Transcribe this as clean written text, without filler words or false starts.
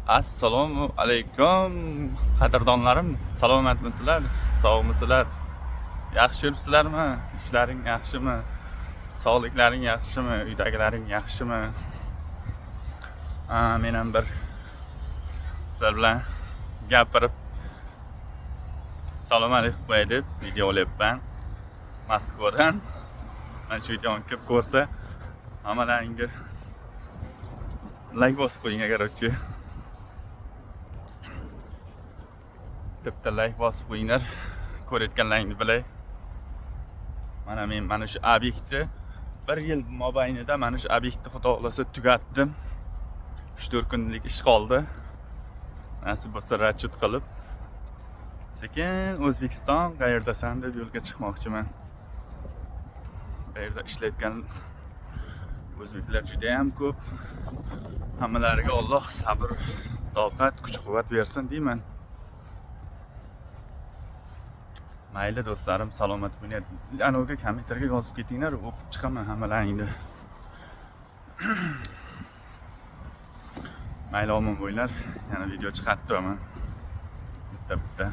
Assalomu alaykum, qadrdonlarim. Salomatmisizlar, sog'misizlar, yaxshi yuribsizlarmi? Ishlaring yaxshimi? Sog'liklaring yaxshimi? Uydagilaring yaxshimi? Men ham bir sizlar bilan gapirib, salom alaykum qo'yay deb video olyapman Moskvadan. Mana shu videoni kim ko'rsa, hammalaringga layk bosib qo'ying, короче. Bitta layk bosib qo'yinglar, ko'rayotganlaringni bilay. Mana men mana shu obyektni bir yil mobaynida, mana shu obyektni, xudo xohlasa, tugatdim. 3-4 kunlik ish qoldi. Nasib bo'lsa, расчет qilib, sekin "O'zbekiston, qayerdasan?" deb yo'lga chiqmoqchiman. Bu yerda ishlayotgan o'zbeklar juda ham ko'p. Hammalariga Alloh sabr, toqat, kuch quvvat bersin deyman. Mayli, do'stlarim, salomat bo'linglar. Anaviga, kommentarga yozib ketinglar, o'qib chiqaman hammalaringni. Mayli, omon bo'linglar. Yana video chiqarib turaman bitta bitta.